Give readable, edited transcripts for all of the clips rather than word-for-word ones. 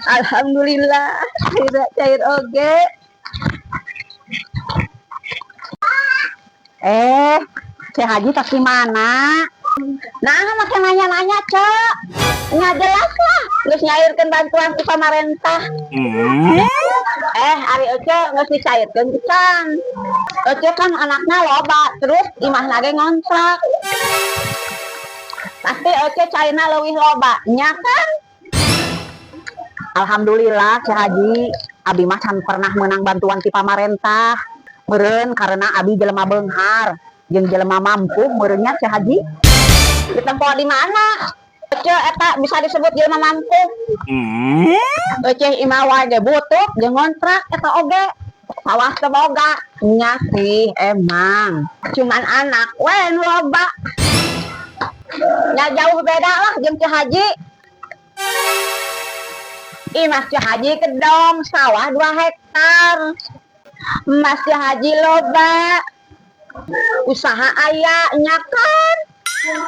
Alhamdulillah, akhirnya cair oge. Eh, Ceu Haji tas di mana? Nah, make nanya-nanya, Ceu. Nggak jelas lah, geus nyairkeun bantuan ku pamarentah. Eh, ari Ece geus dicairkeun pisan. Ece kan anaknya loba, terus imahna ge ngontrak. Pasti Ece cairna leuwih loba, nya kan? Alhamdulillah, Ceu Haji, abi mah can pernah menang bantuan ti pamarentah. Meureun karena abi jelema beunghar, jeung jelema mampu meureunnya, Ceu Haji. Ditempo di mana? Ece eta bisa disebut jelema mampu. Ece imah wae ge butut jeung ngontrak eta oge. Sawah teu boga. Nya sih emang. Cuman anak we nu loba. Nya jauh beda lah jeung Ceu Haji. Imah Ceu Haji gedong, sawah 2 hektar. Emas Ceu Haji loba. Usaha aya, nya kan?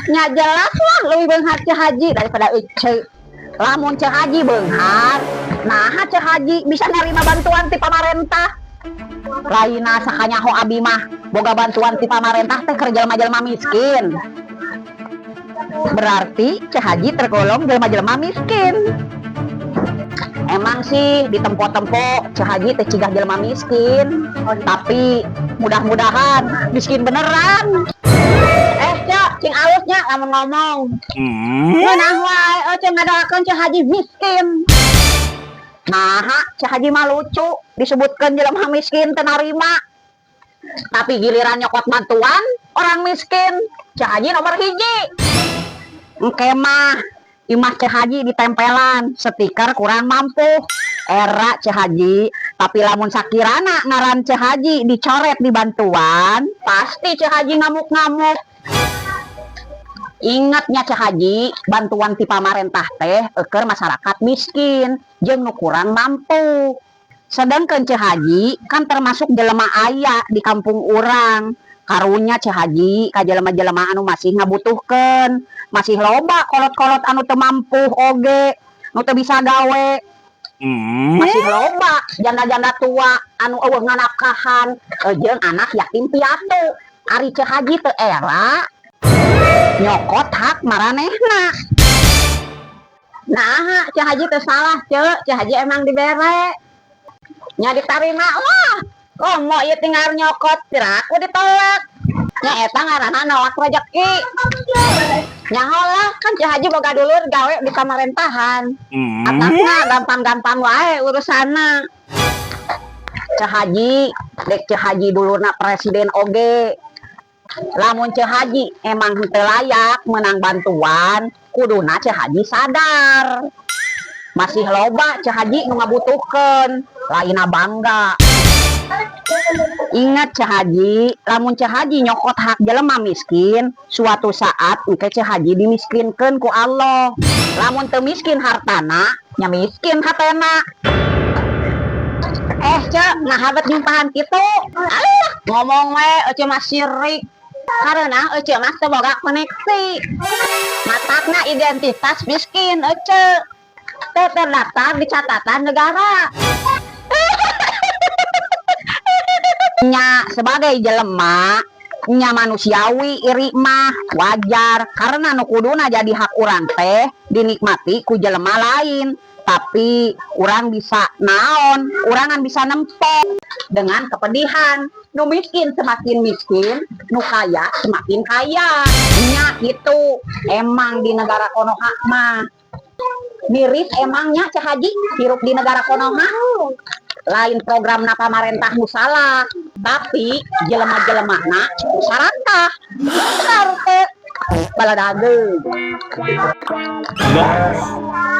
Nya jelas lah leuwih beunghar Ceu Haji daripada Ece. Lamun Ceu Haji beunghar, nah Ceu Haji bisa nerima bantuan ti pamarentah. Lainna sakanyaho abi mah boga bantuan ti pamarentah teh keur jelema-jelema miskin. Berarti Ceu Haji tergolong jelema-jelema miskin. Emang sih di tempo-tempo Ceu Haji teh cigah jelema miskin, tapi mudah-mudahan miskin beneran. Eh, Ceu, cing alusnya lamun ngomong. Ngeunah wae Ece ngadoakeun Ceu Haji miskin. Nah, Ceu Haji mah lucu disebutkeun jelema miskin teu narima. Tapi giliran nyokot bantuan orang miskin, Ceu Haji nomor 1. Engke mah imah Ceu Haji ditempelan stiker kurang mampu. Era Ceu Haji, tapi lamun sakirana ngaran Ceu Haji dicoret di bantuan, pasti Ceu Haji ngamuk-ngamuk. Ingatnya Ceu Haji, bantuan ti pamarentah teh eker masyarakat miskin jeung nu kurang mampu. Sedangkan Ceu Haji kan termasuk jelema aya di kampung urang. Karunya Ceu Haji ka jelema-jelema anu masih ngabutuhkeun, masih loba kolot-kolot anu teu mampu oge, nu teu bisa gawe. Masih loba janda-janda tua anu euweuh nganafkahan jeung anak yatim piatu. Ari Ceu Haji teu era nyokot hak maranehna. Nah, Ceu Haji teu salah, Ceu. Ceu Haji emang dibere. Nya ditarima lah. Komo ieu tinggal nyokot, piraku ditolak. Nya eta ngaranna nolak rezeki. Nyaho lah, kan Ceu Haji boga dulur gawe di pamarentahan. Atasna gampang-gampang wae urusanna. Ceu Haji, dek Ceu Haji dulurna presiden oge. Lamun Ceu Haji emang henteu layak menang bantuan, kuduna Ceu Haji sadar. Masih loba Ceu Haji nu ngabutuhkeun, lainna bangga. Ingat Ceu Haji, lamun Ceu Haji nyokot hak jelema miskin, suatu saat engke Ceu Haji dimiskinkeun ku Allah. Lamun teu miskin hartana, nya miskin hatena. Eh, Ceu, naha bet nyumpahan kitu? Alah, ngomong we Ece mah sirik. Karena Ece mah teu boga koneksi. Matakna identitas miskin Ece. Teu terdaftar di catatan negara. Nya sebagai jelema nya manusiawi iri mah wajar karena nu kuduna jadi hak urang teh dinikmati ku jelema lain, tapi urang bisa naon, urangan bisa nempo dengan kepedihan nu miskin semakin miskin, nu kaya semakin kaya. Nya itu emang di negara Konoha mah miris emangnya, Ceu Haji, hirup di negara Konoha. Lain program na pamarentah nu salah, tapi jelema-jelema na sarakah. Bener teh baladageung. Nice.